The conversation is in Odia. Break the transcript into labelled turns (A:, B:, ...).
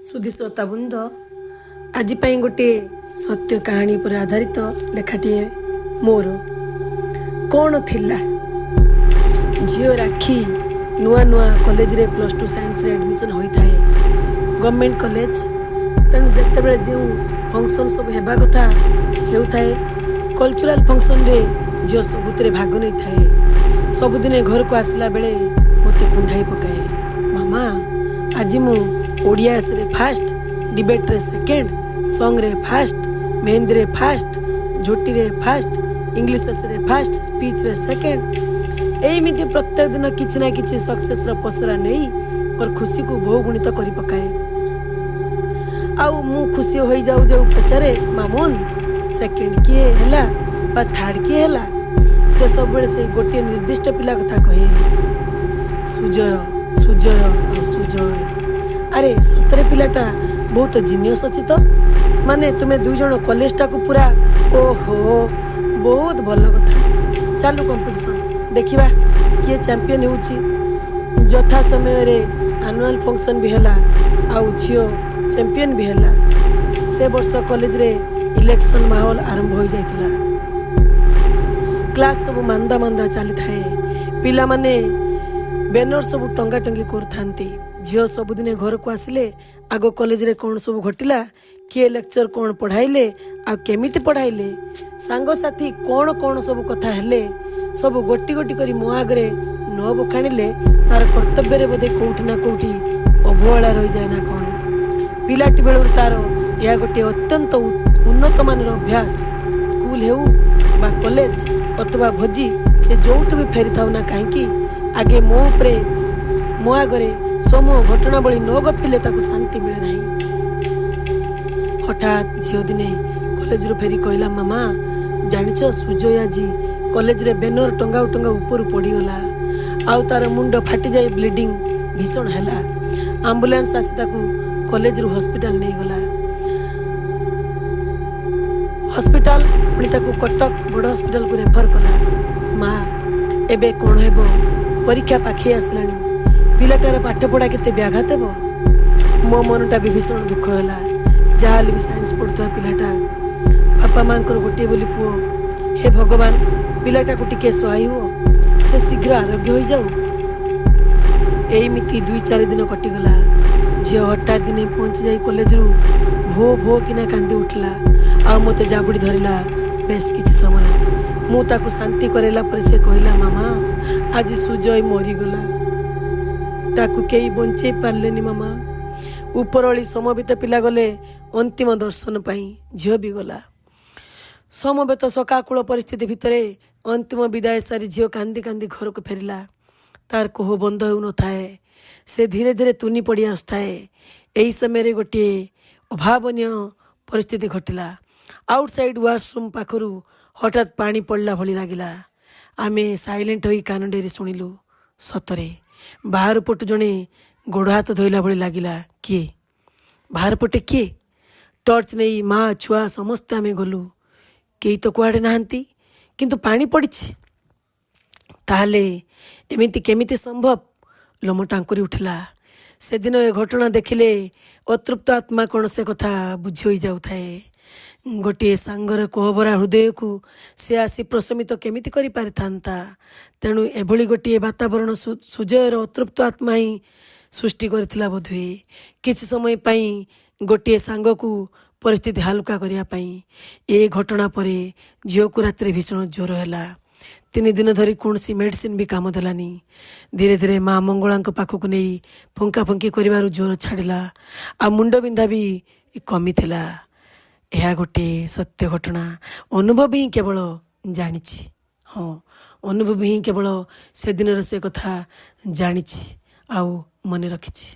A: ସୁଧୀ ଶ୍ରୋତାବୃନ୍ଦ, ଆଜି ପାଇଁ ଗୋଟିଏ ସତ୍ୟ କାହାଣୀ ଉପରେ ଆଧାରିତ ଲେଖାଟିଏ ମୋର। କ'ଣ ଥିଲା, ଝିଅ ରାକ୍ଷୀ ନୂଆ ନୂଆ କଲେଜରେ +2 ସାଇନ୍ସରେ ଆଡ଼ମିସନ୍ ହୋଇଥାଏ, ଗଭର୍ଣ୍ଣମେଣ୍ଟ କଲେଜ। ତେଣୁ ଯେତେବେଳେ ଯେଉଁ ଫଙ୍କସନ୍ ସବୁ ହେବା କଥା ହେଉଥାଏ। କଲଚରାଲ୍ ଫଙ୍କସନ୍ରେ ଝିଅ ସବୁଥିରେ ଭାଗ ନେଇଥାଏ। ସବୁଦିନେ ଘରକୁ ଆସିଲା ବେଳେ ମୋତେ କୁଣ୍ଢାଇ ପକାଏ, "ମାମା, ଆଜି ମୁଁ ଓଡ଼ିଆ ଏସେରେ ଫାଷ୍ଟ, ଡିବେଟ୍ରେ ସେକେଣ୍ଡ, ସଙ୍ଗରେ ଫାଷ୍ଟ, ମେହେନ୍ଦୀରେ ଫାଷ୍ଟ, ଝୋଟିରେ ଫାଷ୍ଟ, ଇଂଲିଶ ଏସେରେ ଫାଷ୍ଟ, ସ୍ପିଚ୍ରେ ସେକେଣ୍ଡ।" ଏଇମିତି ପ୍ରତ୍ୟେକ ଦିନ କିଛି ନା କିଛି ସକ୍ସେସ୍ର ପସରା ନେଇ ମୋର ଖୁସିକୁ ବହୁଗୁଣିତ କରି ପକାଏ। ଆଉ ମୁଁ ଖୁସି ହୋଇଯାଉ ଯାଉ ପଚାରେ, "ମାମୁନ, ସେକେଣ୍ଡ କିଏ ହେଲା ବା ଥାର୍ଡ଼ କିଏ ହେଲା?" ସେ ସବୁବେଳେ ସେଇ ଗୋଟିଏ ନିର୍ଦ୍ଦିଷ୍ଟ ପିଲା କଥା କହେ, ସୁଜୟ, ସୁଜୟ ଆଉ ସୁଜୟ। "ଆରେ, ସତରେ ପିଲାଟା ବହୁତ ଜିନିୟସ୍ ଅଛି ତ। ମାନେ ତୁମେ ଦୁଇ ଜଣ କଲେଜଟାକୁ ପୁରା, ଓହୋ, ବହୁତ ଭଲ କଥା। ଚାଲୁ କମ୍ପିଟିସନ୍, ଦେଖିବା କିଏ ଚାମ୍ପିୟନ୍ ହେଉଛି।" ଯଥା ସମୟରେ ଆନୁଆଲ୍ ଫଙ୍କସନ୍ ବି ହେଲା ଆଉ ଝିଅ ଚାମ୍ପିୟନ୍ ବି ହେଲା। ସେ ବର୍ଷ କଲେଜରେ ଇଲେକ୍ସନ୍ ମାହୋଲ ଆରମ୍ଭ ହୋଇଯାଇଥିଲା। କ୍ଲାସ୍ ସବୁ ମାନ୍ଦା ମାନ୍ଦା ଚାଲିଥାଏ। ପିଲାମାନେ ବ୍ୟାନର ସବୁ ଟଙ୍ଗା ଟଙ୍ଗି କରୁଥାନ୍ତି। ଝିଅ ସବୁଦିନେ ଘରକୁ ଆସିଲେ ଆଗ କଲେଜରେ କ'ଣ ସବୁ ଘଟିଲା, କିଏ ଲେକ୍ଚର କ'ଣ ପଢ଼ାଇଲେ ଆଉ କେମିତି ପଢ଼ାଇଲେ, ସାଙ୍ଗସାଥି କ'ଣ କ'ଣ ସବୁ କଥା ହେଲେ, ସବୁ ଗୋଟି ଗୋଟି କରି ମୋ ଆଗରେ ନ ବଖାଣିଲେ ତାର କର୍ତ୍ତବ୍ୟରେ ବୋଧେ କୋଉଠି ନା କୋଉଠି ଅବହେଳା ରହିଯାଏ ନା କ'ଣ। ପିଲାଟି ବେଳରୁ ତାର ଏହା ଗୋଟିଏ ଅତ୍ୟନ୍ତ ଉନ୍ନତମାନର ଅଭ୍ୟାସ। ସ୍କୁଲ ହେଉ ବା କଲେଜ ଅଥବା ଭୋଜି, ସେ ଯୋଉଠୁ ବି ଫେରିଥାଉ ନା କାହିଁକି, ଆଗେ ମୋ ଉପରେ ମୋ ଆଗରେ ସମୂହ ଘଟଣାବଳୀ ନ ଗପିଲେ ତାକୁ ଶାନ୍ତି ମିଳେ ନାହିଁ। ହଠାତ୍ ଝିଅ ଦିନେ କଲେଜରୁ ଫେରି କହିଲା, "ମାମା, ଜାଣିଛ, ସୁଜୟ ଆଜି କଲେଜରେ ବ୍ୟାନର ଟଙ୍ଗାଉ ଟଙ୍ଗାଉ ଉପରୁ ପଡ଼ିଗଲା ଆଉ ତାର ମୁଣ୍ଡ ଫାଟିଯାଇ ବ୍ଲିଡ଼ିଂ ଭୀଷଣ ହେଲା। ଆମ୍ବୁଲାନ୍ସ ଆସି ତାକୁ କଲେଜରୁ ହସ୍ପିଟାଲ ନେଇଗଲା। ହସ୍ପିଟାଲ ପୁଣି ତାକୁ କଟକ ବଡ଼ ହସ୍ପିଟାଲକୁ ରେଫର କଲା। ମା, ଏବେ କ'ଣ ହେବ? ପରୀକ୍ଷା ପାଖେଇ ଆସିଲାଣି। ପିଲାଟାର ପାଠପଢ଼ା କେତେ ବ୍ୟାଘାତ ହେବ।" ମୋ ମନଟା ବି ଭୀଷଣ ଦୁଃଖ ହେଲା। ଯାହାହେଲେ ବି ସାଇନ୍ସ ପଢ଼ୁଥିବା ପିଲାଟା, ବାପା ମାଙ୍କର ଗୋଟିଏ ବୋଲି ପୁଅ। ହେ ଭଗବାନ, ପିଲାଟାକୁ ଟିକେ ସହାୟ ହୁଅ, ସେ ଶୀଘ୍ର ଆରୋଗ୍ୟ ହୋଇଯାଉ। ଏଇମିତି 2-4 ଦିନ କଟିଗଲା। ଝିଅ ହଠାତ୍ ଦିନେ ପହଞ୍ଚି ଯାଇ କଲେଜରୁ ଭୋ ଭୋ କିନା କାନ୍ଦି ଉଠିଲା ଆଉ ମୋତେ ଜାବୁଡ଼ି ଧରିଲା ବେଶ କିଛି ସମୟ। ମୁଁ ତାକୁ ଶାନ୍ତି କରାଇଲା ପରେ ସେ କହିଲା, "ମାମା, ଆଜି ସୁଜୟ ମରିଗଲା। ତାକୁ କେହି ବଞ୍ଚେଇ ପାରିଲେନି ମାମା। ଉପରଓଳି ସମବେତ ପିଲା ଗଲେ ଅନ୍ତିମ ଦର୍ଶନ ପାଇଁ। ଝିଅ ବି ଗଲା।" ସମବେତ ଶୋକାକୁଳ ପରିସ୍ଥିତି ଭିତରେ ଅନ୍ତିମ ବିଦାୟ ସାରି ଝିଅ କାନ୍ଦି କାନ୍ଦି ଘରକୁ ଫେରିଲା। ତାର କୋହ ବନ୍ଦ ହେଉନଥାଏ। ସେ ଧୀରେ ଧୀରେ ତୁନି ପଡ଼ି ଆସୁଥାଏ। ଏହି ସମୟରେ ଗୋଟିଏ ଅଭାବନୀୟ ପରିସ୍ଥିତି ଘଟିଲା। ଆଉଟସାଇଡ୍ ୱାସରୁମ୍ ପାଖରୁ ହଠାତ୍ ପାଣି ପଡ଼ିଲା ଭଳି ଲାଗିଲା। ଆମେ ସାଇଲେଣ୍ଟ ହୋଇ କାନ ଡେରି ଶୁଣିଲୁ। ସତରେ ବାହାର ପଟୁ ଜଣେ ଗୋଡ଼ ହାତ ଧୋଇଲା ଭଳି ଲାଗିଲା। କିଏ ବାହାର ପଟେ? କିଏ? ଟର୍ଚ୍ଚ ନେଇ ମା ଛୁଆ ସମସ୍ତେ ଆମେ ଗଲୁ। କେହି ତ କୁଆଡ଼େ ନାହାନ୍ତି, କିନ୍ତୁ ପାଣି ପଡ଼ିଛି। ତାହେଲେ ଏମିତି କେମିତି ସମ୍ଭବ? ଲୋମ ଟାଙ୍କୁରି ଉଠିଲା। ସେଦିନ ଏ ଘଟଣା ଦେଖିଲେ ଅତୃପ୍ତ ଆତ୍ମା କ'ଣ ସେ କଥା ବୁଝି ହୋଇଯାଉଥାଏ। ଗୋଟିଏ ସାଙ୍ଗର କୋହଭରା ହୃଦୟକୁ ସେ ଆସି ପ୍ରଶମିତ କେମିତି କରିପାରିଥାନ୍ତା? ତେଣୁ ଏଭଳି ଗୋଟିଏ ବାତାବରଣ ସୁଜୟର ଅତୃପ୍ତ ଆତ୍ମା ହିଁ ସୃଷ୍ଟି କରିଥିଲା ବୋଧହୁଏ, କିଛି ସମୟ ପାଇଁ ଗୋଟିଏ ସାଙ୍ଗକୁ ପରିସ୍ଥିତି ହାଲୁକା କରିବା ପାଇଁ। ଏ ଘଟଣା ପରେ ଝିଅକୁ ରାତିରେ ଭୀଷଣ ଜ୍ୱର ହେଲା। 3 ଦିନ ଧରି କୌଣସି ମେଡ଼ିସିନ ବି କାମ ଦେଲାନି। ଧୀରେ ଧୀରେ ମା ମଙ୍ଗଳାଙ୍କ ପାଖକୁ ନେଇ ଫୁଙ୍କା ଫୁଙ୍କି କରିବାରୁ ଜ୍ୱର ଛାଡ଼ିଲା ଆଉ ମୁଣ୍ଡବିନ୍ଧା ବି କମିଥିଲା। ଏହା ଗୋଟିଏ ସତ୍ୟ ଘଟଣା। ଅନୁଭବ ହିଁ କେବଳ ଜାଣିଛି। ହଁ, ଅନୁଭବ ହିଁ କେବଳ ସେଦିନର ସେ କଥା ଜାଣିଛି ଆଉ ମନେ ରଖିଛି।